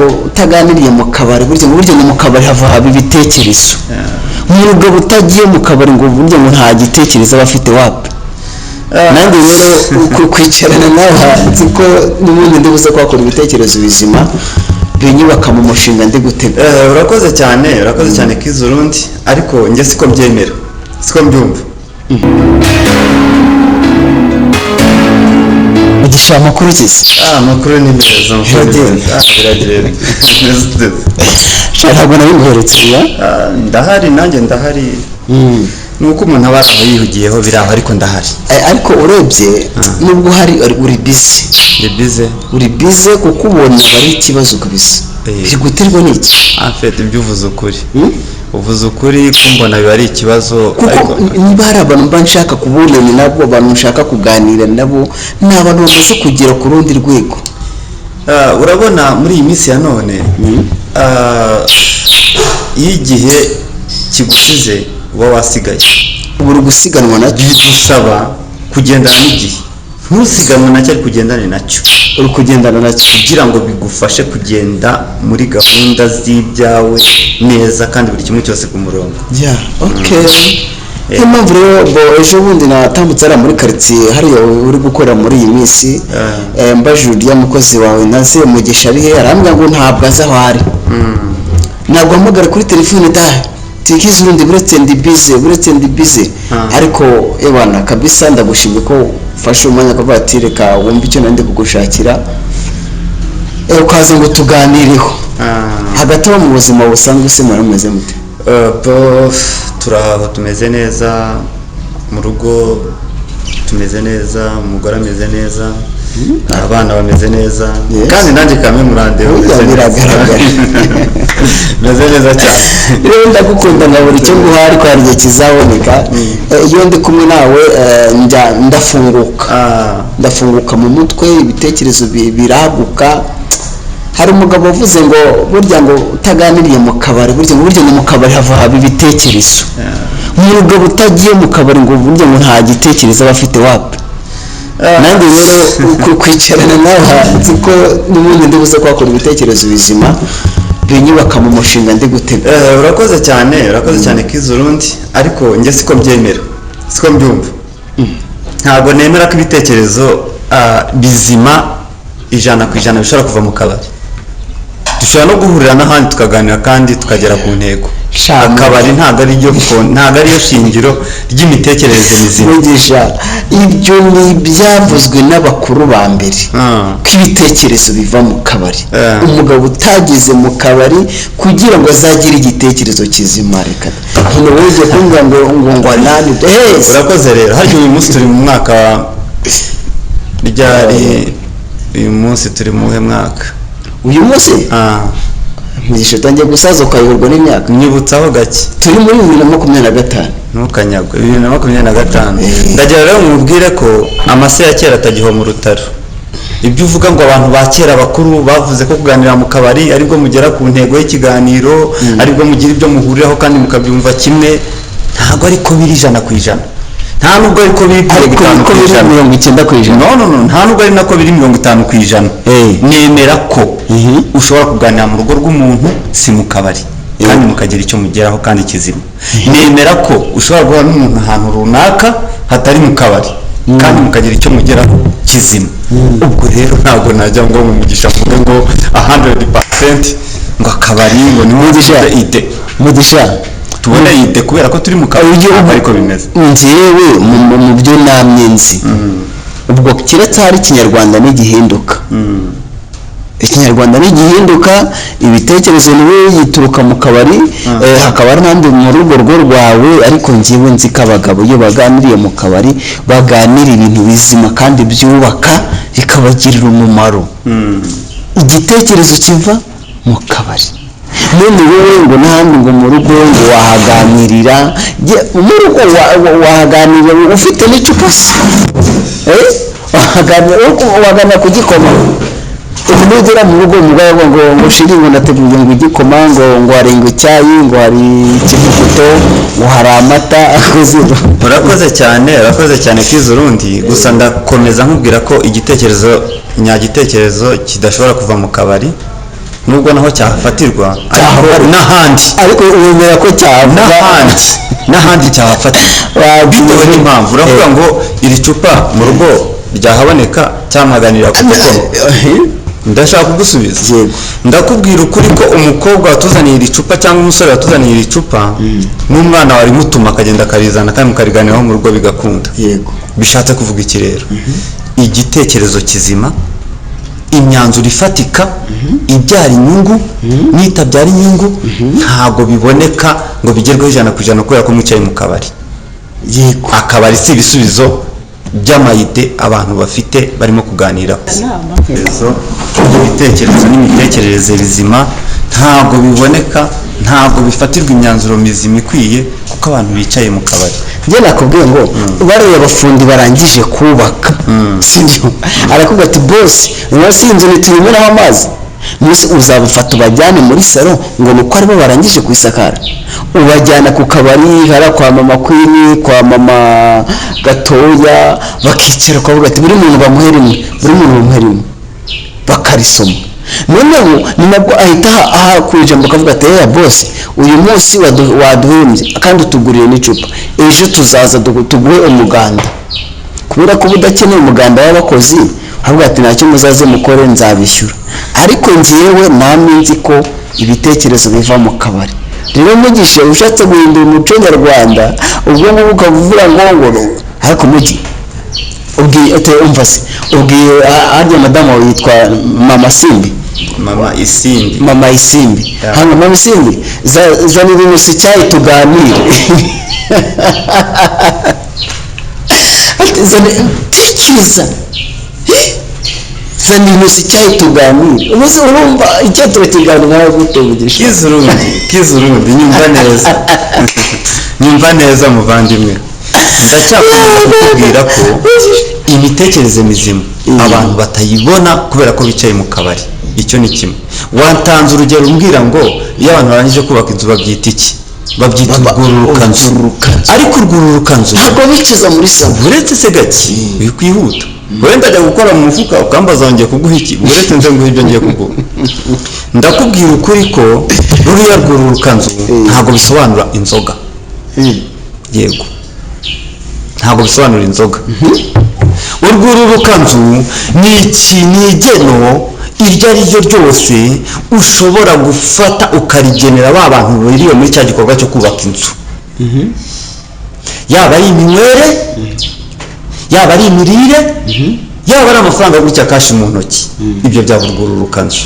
ngo utaganiriye mu kabari, burya ngo burya ngo mu kabari hava haba ibitekerezo. Umugabo utagiye mu kabari ngo burya ngo nta gitekerezo aba afite wapi. Nanjye rero kwicarana nawe nzi ko n'ubundi ndibuze kuhakora ibitekerezo bizima binyubaka mu mushinga ndi gutegura. Urakoze cyane, urakoze cyane Kizurundi, ariko njye siko mbyemera, siko mbyumva. Mugisha, amakuru ugize? Amakuru ni meza, amakuru ni Biragenda. meza. Biragenda. Meze ute? Sha, ntabwo nari nguheretse ya. Ndahari, nanjye ndahari. Ni uko umuntu aba aho yihugiyeho biri aho, ariko ndahari. Ariko urebye nubwo hari uri busy. Ni bize. Uri busy kuko ubona aba ari ikibazo kabisa. Biri guterwa n'iki? En fait, ibyo uvuze ukuri. Uvuze ukuri, kumbona biba ari ikibazo. Kuko ariko niba hari abantu mba nshaka kubonana nabo, abantu nshaka kuganira nabo, ni abantu bamaze kugera ku rundi rwego. Urabona muri iyi minsi ya none, iyo igihe kigusize uba wasigaye. Ubu uri gusiganwa nacyo. Bidusaba kugendana n'igihe, ntusiganwe nacyo ariko ugendane nacyo. Uri kugendana nacyo. Kugira ngo bigufashe kugenda muri gahunda z'ibyawe neza kandi buri kimwe cyose ku murongo. Yeah, okay. Niyo mpamvu rero bo ejo bundi natambutse hariya muri karitsiye hariya uri gukorera muri iyi minsi, mbajije uriya mukozi wawe naze Mugisha ari he, arambwira ngo ntabwo azi aho ari, ntabwo ahamagara kuri telefone da tikize urundi, buretse ndi bize, buretse ndi bize. Ariko ebana kabisa ndagushimye ko ufashe umwanya ukavuga ati reka wumve icyo nari ndi kugushakira, ukaza ngo tuganireho. Hagati aho mu buzima busanzwe se mwari mumeze mute? Bof, turaho, tumeze neza mu rugo, tumeze neza, umugore ameze neza, abana bameze neza. Yes. Kandi nanjye kamwe murandeba Burya meze neza. biragaragara. Meze neza cyane. Rero ndagukunda nkabura icyo nguha, ariko hari igihe kizaboneka. Iyo ndi kumwe nawe njya ndafunguka. Ndafunguka mu mutwe, ibitekerezo biraguka. Hari umugabo wavuze ngo burya ngo utaganiriye mu kabari, burya ngo burya ngo mu kabari hava haba ibitekerezo. Umugabo utagiye mu kabari ngo burya ngo nta gitekerezo aba afite wapi. Nanjye rero kwicarana nawe nzi ko n'ubundi ndibuze kuhakora ibitekerezo bizima binyubaka mu mushinga ndi gutegura. Urakoze cyane, urakoze cyane Kizurundi, ariko njye siko mbyemera, siko mbyumva. Ntabwo nemera ko ibitekerezo bizima 100% bishobora kuva mu kabari. Dushobora no guhurira n'ahandi tukaganira kandi tukagera ku ntego. Akabari ntabwo ari ryo ntabwo ariyo shingiro ry'imitekerereze mizima. Mugisha, ibyo ni ibyavuzwe n'abakuru ba mbere ko ibitekerezo biva mu kabari. Umugabo utageze mu kabari kugira ngo azagire igitekerezo kizima, reka none wowe ugiye kumbwira ngo anani heza. Urakoze rero. Harya uyu munsi turi mu mwaka ryari? Uyu munsi turi mu wuhe mwaka? Uyu munsi? Mugisha, utangiye gusaza ukayoborwa n'imyaka. Nyibutsaho gake. Turi muri 2025. Ntukanyagwe, 2025. Ndagira rero mubwire ko amase ya kera atagihoma urutaro. Ibyo uvuga ngo abantu ba kera bakuru bavuze ko kuganira mu kabari aribwo mugera ku ntego y'ikiganiro, aribwo mugira ibyo muhuriraho kandi mukabyumva kimwe, ntabwo ariko biri 100%, nta nubwo ariko biri mirongo Ariko itanu niko ku biri ijana. 90%. No, no, no, nta nubwo ari nako biri 50%. Nemera ko ushobora kuganira mu rugo rw'umuntu si mu kabari kandi mukagira icyo mugeraho kandi kizima. Nemera ko ushobora guhura n'umuntu ahantu runaka hatari mu kabari kandi mukagira icyo mugeraho kizima. Ubwo rero ntabwo najya ngo mu Mugisha mvuge ngo 100% ngo akabari ngo niho Mugisha. dufite ide. Mugisha, tubone ide kubera ko turi mu kabari, ntabwo ariko bimeze. Njyewe mu byo namye nzi, ubwo keretse hari ikinyarwanda ntigihinduka, ikinyarwanda ntigihinduka, ibitekerezo niwe yituruka mu kabari, hakaba hari n'andi mu rugo rwo rwawe. Ariko njyewe nzi ko abagabo iyo baganiriye mu kabari baganira ibintu bizima kandi byubaka bikabagirira umumaro. Igitekerezo kiva mu kabari. None wowe ngo n'ahandi ngo mu rugo ngo wahaganirira, mu rugo wahaganirira ufite n'icupa se? Wahaganira ku gikoma. Ubu nugera mu rugo umugore avuga ngo shiri ngo nateguye ngo igikoma, ngo hari ngo icyayi, ngo hari ikivuguto, ngo hari amata. Urakoze cyane, urakoze cyane Kizurundi. Gusa ndakomeza nkubwira ko igitekerezo nyagitekerezo kidashobora kuva mu kabari. Nubwo naho cyahafatirwa, ariko Cyahafatirwa. n'ahandi. Ariko wemera ko cyava? N'ahandi cyahafatirwa. Bitewe n'impamvu uravuga ngo iri cupa mu rugo ryahaboneka cyamaganira ku gakoma, ndashaka kugusubiza. Yego. Ndakubwira ukuri ko umukobwa watuzaniye iri cupa cyangwa umusore watuzaniye iri cupa n'umwana warimutuma akagenda akarizana kandi mukariganiraho mu rugo bigakunda. Bishatse kuvuga iki rero? Igitekerezo kizima, imyanzuro ifatika ibyara inyungu n'itabyara inyungu, ntabwo biboneka ngo bigerweho 100% kubera ko mwicaye mu kabari. Akabari si ibisubizo by'amayide abantu bafite barimo kuganiraho. Ibitekerezo n'imitekerereze bizima ntabwo biboneka, ntabwo bifatirwa imyanzuro mizima ikwiye kuko abantu bicaye mu kabari. Njye nakubwiye ngo bariya bafundi barangije kubaka, sibyo? Arakubwira ati: "Boss, munsi y'inzu ntituyimenaho amazi." Munsi uzabafata ubajyane muri salo ngo ni uko aribo barangije kuyisakara, ubajyana ku kabari hariya kwa mama Queen, kwa mama Gatoya, bakicara, ukavuga ati buri muntu bamuhe rimwe, buri muntu bamuhe rimwe, bakarisoma. Noneho ni nabwo ahita aha ku ijambo akavuga ati: "Eya boss, uyu munsi waduhembye kandi utuguriye n'icupa, ejo tuzaza tuguhe umuganda." Kubera ko uba udakeneye umuganda w'abakozi, avuga ati: "Ntacyo, muzaze mukore, nzabishyura." Ariko njyewe namwe nzi ko ibitekerezo biva mu kabari. Rero Mugisha, ushatse guhindura umuco nyarwanda, ubwo ngubwo ukaba uvuga ngo ariko mugi ubwiye ute? Umva se, ubwiye harya madamu wawe yitwa Mama Simbi? Mama Isimbi. Mama Isimbi. Hano Mama Isimbi, zanira inusu icyayi tuganire. Ati, tekereza, zanira inusu icyayi tuganire. Ubu se urumva icyo turakiganira gute, Mugisha? Kizurundi, kizurundi, nyumva neza, nyumva neza muvandimwe. Ndacyakomeza kukubwira ko imitekerereze mizima abantu batayibona kubera ko bicaye mu kabari. Icyo ni kimwe. Watanze urugero umbwira ngo iyo abantu barangije kubaka inzu babyita iki? Babyita urwururukanzu. Urwururukanzu. Ariko urwururukanzu Ntabwo bicaza muri salo. Uretse se gake wikwihuta, wenda ajya gukora mu mufuka ukambaza ngiye kuguha iki. Uretse nze nguhe ibyo ngiye kuguha. Ndakubwira ukuri ko ruriya rwururukanzu ntabwo bisobanura inzoga. Yego, ntabwo bisobanura inzoga. Urwururukanzu ni iki? Ni igeno iryo ari ryo ryose ushobora gufata ukarigenera ba bantu biriwe muri cya gikorwa cyo kubaka inzu, yaba ari iminywere, yaba ari imirire, yaba ari amafaranga gutya cash mu ntoki. Ibyo byaba urwururukanzu.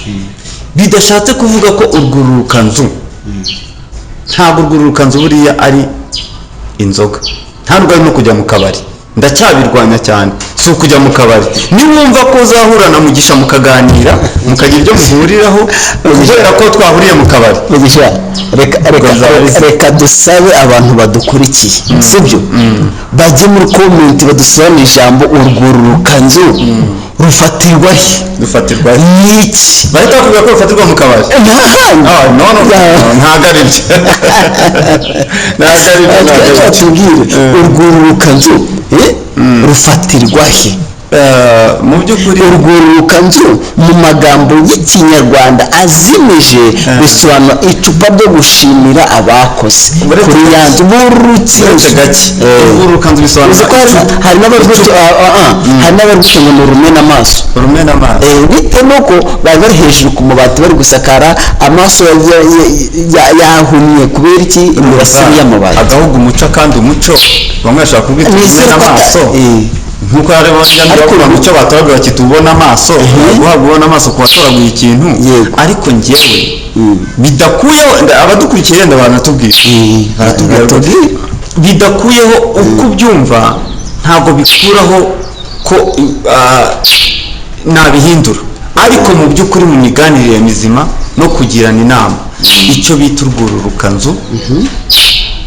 Bidashatse kuvuga ko urwururukanzu, ntabwo urwururukanzu buriya ari inzoga, ntabwo ari no kujya mu kabari. Ndacyabirwanya cyane. Si ukujya mu kabari. Niwumva ko uzahura na Mugisha mukaganira, mukagira ibyo muhuriraho kubera ko twahuriye mu kabari, Mugisha, reka reka reka dusabe abantu badukurikiye, sibyo, bajye muri comment badusobanurire ijambo urwururukanzu rufatirwa he? Dufatirwa Niki? Bahita bakubwira ko rufatirwa mu kabari. Nta handi. Ah, no, no, no, ntabwo ari byo, ntabwo ari byo, ntabwo ari byo. Tubwire, urwururukanzu rufatirwa he? Mu by'ukuri, Urwururukanzu mu magambo y'Ikinyarwanda azimije bisobanura icupa ryo gushimira abakoze kuri ya nzu bururutse. Uretse gake, urwururukanzu bisobanura Uzi ko hari icupa. hari n'abarwita hari n'abarwita ngo ni urumena amaso. Urumena amaso. Bitewe n'uko bari bari hejuru ku mabati bari gusakara, amaso yahumye kubera iki? Imirasire y'amabati. Agahugu umuco, kandi umuco bamwe bashobora kubwita Nizere urumena ko amaso, nk'uko hari Ariko bavuga ngo icyo batoraguye bakita ubona amaso, guhabwa ubona amaso ku watoraguye ikintu. Ariko njyewe bidakuyeho, abadukurikiye yenda baranatubwira, baratubwira Baratubwira. Bidakuyeho uko ubyumva, ntabwo bikuraho ko nabihindura. Ariko mu by'ukuri, mu miganirire mizima no kugirana inama, icyo bita urwururukanzu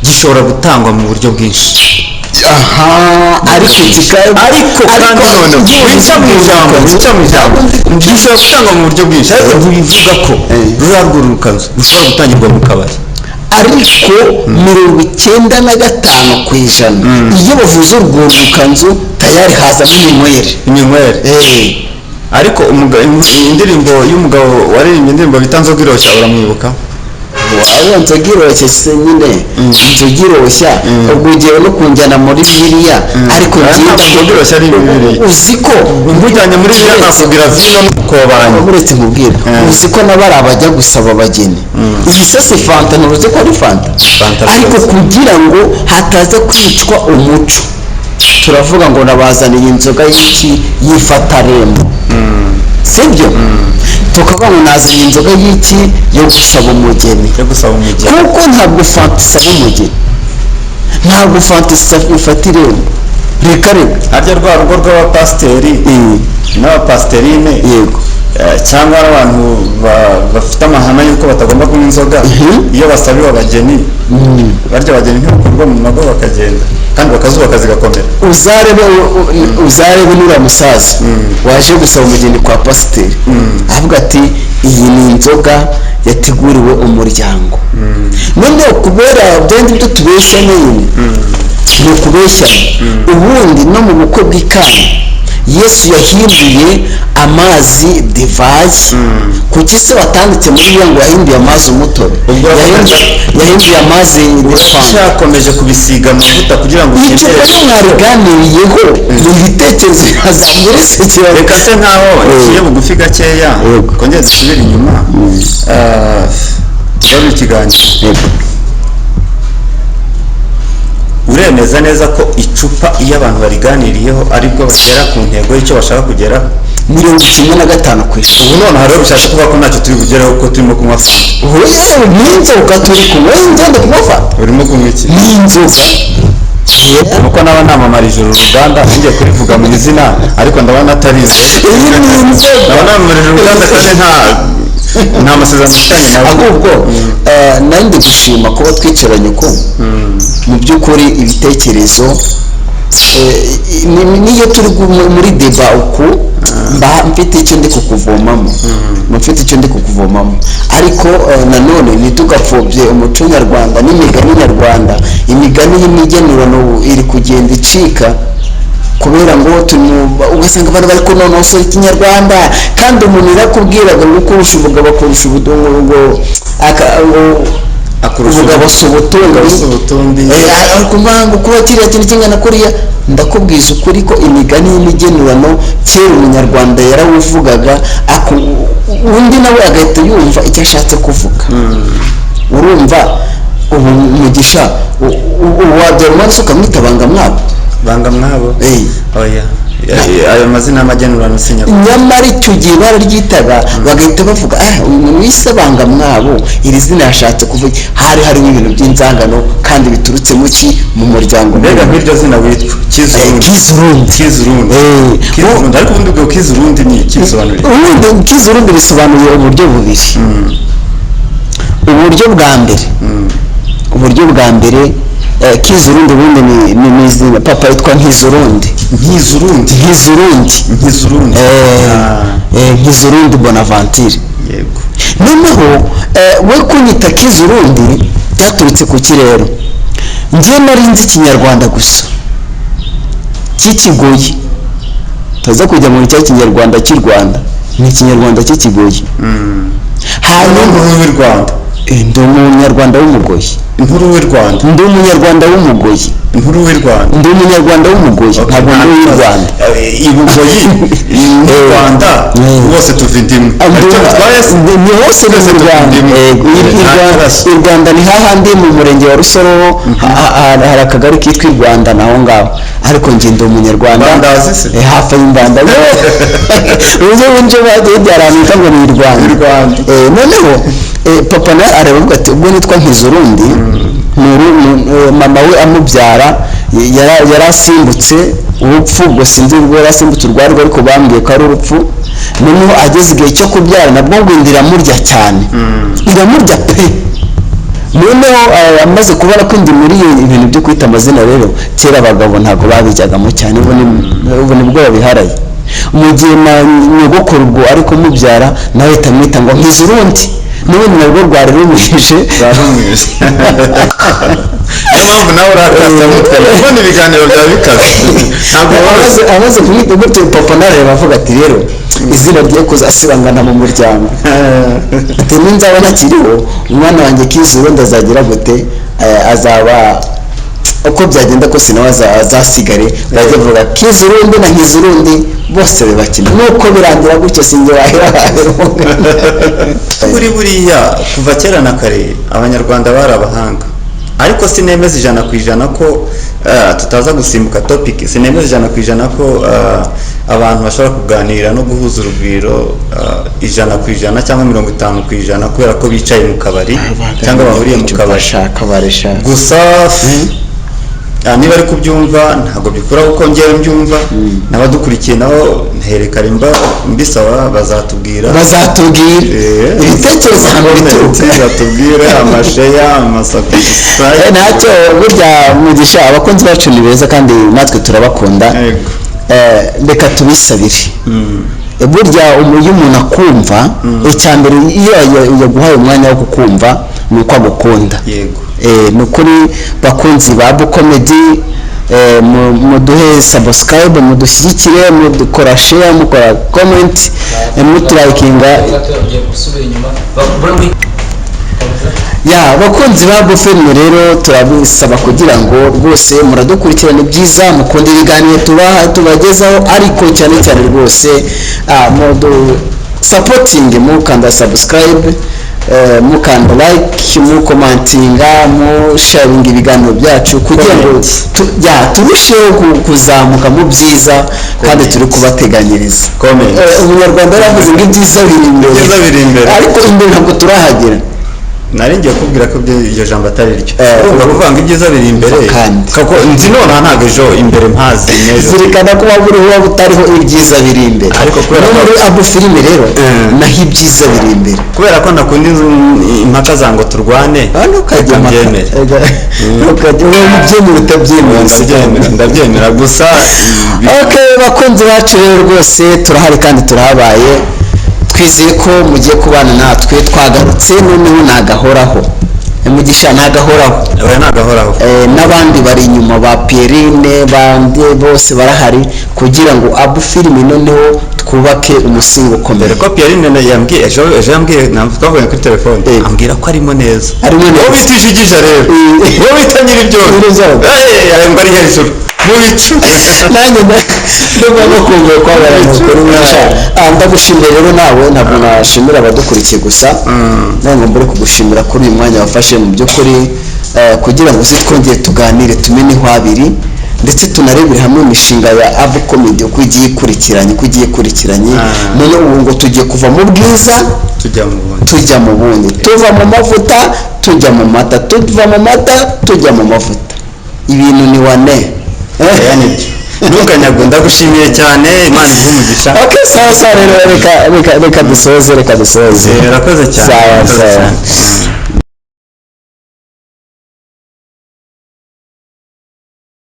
gishobora gutangwa mu buryo bwinshi. Aha, ariko kikaba Ariko kandi noneho wica mu ijambo, wica mu ijambo. Gishobora gutangwa mu buryo bwinshi, ariko ntibivuga ko ruriya rwururukanzu rushobora gutangirwa mu kabari. Ariko 95% iyo bavuze urwururukanzu, tayari hazamo iminywere. Iminywere. Ariko indirimbo y'umugabo waririmbye indirimbo bita Nzoga Iroshya, uramwibuka? Ayo nzoga iroshya se nyine, inzoga iroshya, ubwo ugiye no kunjyana muri Bibiliya, ariko Aya njye ntabwo inzoga iroshya ari Bibiliya. Uzi ko Nkujyanye muri Bibiliya nakubwira vino n'umukobanyi. Uretse nkubwira, uzi ko n'abari abajya gusaba abageni, iyi se fanta, ntuzi ko ari fanta? Fanta Ariko rwose. kugira ngo hataza kwicwa umuco, turavuga ngo nabazaniye inzoga y'iki, y'ifatarembo, sibyo? Tukavuga ngo nazanye inzoga y'iki, yo gusaba umugeni. Yo gusaba umugeni. Kuko ntabwo fanta isaba umugeni, ntabwo fanta ifata irembo, reka reka. Harya rwa rugo rw'abapasiteri n'abapasiterine, cyangwa n'abantu bafite amahame y'uko batagomba kunywa inzoga, iyo basabiwe abageni, barya abageni ntibakurwa mu mago bakagenda kandi bakazubaka zigakomera? Uzarebe, uzarebe nuriya musaza waje gusaba umugeni kwa pasiteri, avuga ati iyi ni inzoga yateguriwe umuryango. Noneho kubera byenda ibyo tubeshya nyine ni ukubeshyana. Ubundi no mu bukwe bw'i Kana, Yesu yahinduye amazi divayi. Kuki se watanditse muri iyo ngo yahinduye amazi umutobe? Ubwo Yahinduye amazi fanta. Uracyakomeje kubisiga amavuta kugira ngo Icyo ukenere. rero mwariganiriyeho mu bitekerezo yazamura isekera. Reka se nkaho iciye bugufi gakeya, kongera dusubire inyuma. Tugarure ikiganiro. Uremeza neza ko icupa iyo abantu bariganiriyeho aribwo bagera ku ntego y'icyo bashaka kugeraho? 95%. Ubu none hari bishatse kuvuga ko ntacyo turi bugereho kuko turimo kunywa fanta. Oya, ni inzoga turi kunywa, ngenda kunywa fanta. Urimo kunywa iki? Ni inzoga. Nuko naba namamarije uru ruganda, ngiye kurivuga mu izina ariko ndabona atari inzoga. Iyi ni inzoga. Ndabona namamarije uruganda kandi nta masezerano mfitanye nawe. Ahubwo nari ndi gushima kuba twicaranye uko. Mu by'ukuri ibitekerezo, niyo turi muri débat uku, mba mfite icyo ndi kukuvomamo, mba mfite icyo ndi kukuvomamo. Ariko nanone ntitugapfobye umuco nyarwanda n'imigani nyarwanda. Imigani y'imigenurano iri kugenda icika kubera ngo ugasanga abantu bari kunonosora ikinyarwanda, kandi umuntu yarakubwiraga ngo kurusha ubugabo akurusha ubudungu, ngo ngo Akurusha ubugabo si ubutunzi. Ubugabo si ubutumbi. Ariko ngo kuba kiriya kintu kingana kuriya, ndakubwiza ukuri ko imigani y'imigenurano kera umunyarwanda yarawuvugaga, undi nawe agahita yumva icyo ashatse kuvuga. Urumva ubu Mugisha, wabyara umwana se ukamwita Bangamwabo? Banga mwabo? Oya, ayo mazina y'amagenurano sinyakunda. Nyamara icyo gihe bararyitaga, bagahita bavuga: ah, uyu muntu wise Bangamwabo, iri zina yashatse kuvuga. Hari harimo ibintu by'inzangano kandi biturutse mu ki, mu muryango. Mbega nk'iryo zina witwa Kizurundi. Kizurundi. Kizurundi. Kizurundi, ariko ubundi ubwo Kizurundi ni iki, bisobanuye? Ubundi Kizurundi bisobanuye uburyo bubiri. Uburyo bwa mbere, uburyo bwa mbere, Kizurundi ubundi ni izina papa yitwa Nkizurundi. Nkizurundi. Nkizurundi. Nkizurundi. Nkizurundi Bonaventure. Noneho we kunyita Kizurundi byaturutse ku kirero. Njye nari nzi ikinyarwanda gusa cy'ikigoyi, taza kujya mu cya kinyarwanda cy'u Rwanda, ni ikinyarwanda cy'ikigoyi. Hanyuma Inkuru w'i Rwanda. Ndi umunyarwanda w'umugoyi. Inkuru w'i Rwanda. Ndi umunyarwanda w'umugoyi. Inkuru w'i Rwanda. Ndi umunyarwanda w'umugoyi, ntabwo ndi uw'i Rwanda. Ibugoyi mu Rwanda bose tuva indimwe. Aricyo bitwaye se? Ni hose ni Twese mu tuva Rwanda. indimwe. Yego, Nta kibazo. I Rwanda ni hahandi mu murenge wa Rusororo, hari akagari kitwa i Rwanda, naho ngaho. Ariko njye ndi umunyarwanda. Bandazi se? Hafi y'Imbanda, uburyo bunje bagiye ahantu hitwa ngo ni i Rwanda. I Rwanda. Noneho papa nawe areba avuga ati ubwo nitwa Nkizurundi, mama we amubyara yari asimbutse urupfu, ubwo sinzi ubwo yari asimbutse urwarwo, ariko bambwiye ko ari urupfu. Noneho ageze igihe cyo kubyara, nabwo ngo inda iramurya cyane, iramurya pe. Noneho amaze kubona ko indi muri iyo ibintu byo kwita amazina rero, kera abagabo ntabwo babijyagamo cyane, ubu nibwo babiharaye. Mu gihe na nyogokuru ubwo ari kumubyara, nawe ahita amwita ngo Nkizurundi. N'ubundi narwo rwari rumwishe. Rwarumwishe, niyo mpamvu nawe urakasa mutwe, kubona ibiganiro byawe bikaze ntabwo woroshye. Amaze kumwita gutyo, papa nareba avuga ati: "Rero izina rye kuzasibangana mu muryango." Ati: "Ninzaba ntakiriho, umwana wanjye Kizuru ndazagira gute? Azaba uko byagenda kose nawe azasigare bajya bavuga Kizurundi na Nkizurundi, bose bibakina." Nuko birangira gutyo, sinjye wahera wahera. Kuri buriya kuva kera na kare Abanyarwanda bari abahanga, ariko sinemeza 100% ko tutaza gusimbuka topic. Sinemeza 100% ko abantu bashobora kuganira no guhuza urugwiro 100% cyangwa 50% kubera ko bicaye mu kabari cyangwa bahuriye mu kabari. Bashaka baresha. Gusa niba ari kubyumva, ntabwo bikura kuko ngewe mbyumva, n'abadukurikiye nabo nterekare mba mbisaba, bazatubwira. Bazatubwira ibitekerezo ahantu bituruka. Batubwire amashare, amasubscribe. Ntacyo, burya Mugisha, abakunzi bacu ni beza kandi natwe turabakunda. Reka tubisabire. Burya iyo umuntu akumva, icya mbere iyo yaguhaye umwanya wo kukumva ni uko agukunda. Ni ukuri, bakunzi ba Bukomedi, muduhe subscribe, mudushyigikire, mudukora share, mukora comment, muturayikinga. Ugiye gusubira inyuma buri. Ya, bakunzi ba Bufilime rero, turabisaba kugira ngo rwose muradukurikirana, byiza, mukunda ibiganiro tubaha, tubagezaho, ariko cyane cyane rwose mudu supporting, mukanda subscribe, mukanda like, mukomantinga, musharinga ibiganiro byacu kugira ngo Comment. Ya, turusheho kuzamuka mu byiza kandi turi kubateganyiriza. Comment. Umunyarwanda yaravuze ngo ibyiza biri imbere. Ibyiza biri imbere. Ariko imbere ntabwo turahagera. Nari ngiye kubwira ko iryo jambo atari ryo. Urumva, kuvuga ngo ibyiza biri imbere, Kandi. kuko nzi nonaha, ntabwo ejo imbere mpazi n'ejo. Zirikana ko waba uriho, waba utariho, ibyiza biri imbere. Ariko kubera No muri Abu Filime rero, naho ibyiza biri imbere. Kubera ko ndakunda impaka za ngo turwane, Ntukajya reka impaka. mbyemere. Ntukajya wowe ubyemera utabyemera. Ndabyemera, ndabyemera gusa. Ok, bakunzi bacu rero, rwose turahari kandi turahabaye, twizeye ko mugiye kubana natwe. Twagarutse noneho nagahoraho. Mugisha, nagahoraho. Oya, nagahoraho. N'abandi bari inyuma, ba Pierine bandi bose barahari kugira ngo Abu Filime noneho twubake umusingi ukomeye. Dore ko Pierine yambwiye ejo, yambwiye, twavuganye kuri telefone, ambwira ko arimo neza. Arimo neza. Wowe bita ijigija rero, wowe bita nyir'ibyondo, Nyir'ibyondo. Ngo ari hejuru mu bicu. Nanjye ndumva bakumbuye kwabara amakuru. Mugisha, ndagushimiye rero nawe. Ntabwo nashimira abadukurikiye gusa, nawe ngo mbure kugushimira kuri uyu mwanya wafashe mu by'ukuri, kugira ngo uze twongere tuganire, tumenye abiri, ndetse tunarebere hamwe imishinga ya Abu Comedy uko igiye ikurikiranye, uko igiye ikurikiranye. None ubu ngo tugiye kuva mu bwiza tujya mu bundi, tujya mu bundi, tuva mu mavuta tujya mu mata, tuva mu mata tujya mu mavuta, ibintu ni wane. Oya, nibyo, ntukanyagwe. Ndagushimiye cyane, Imana iguhe umugisha. Ok, sawa sawa rero, reka dusoze, reka dusoze. Urakoze cyane. Sawa. Urakoze Sawa. cyane.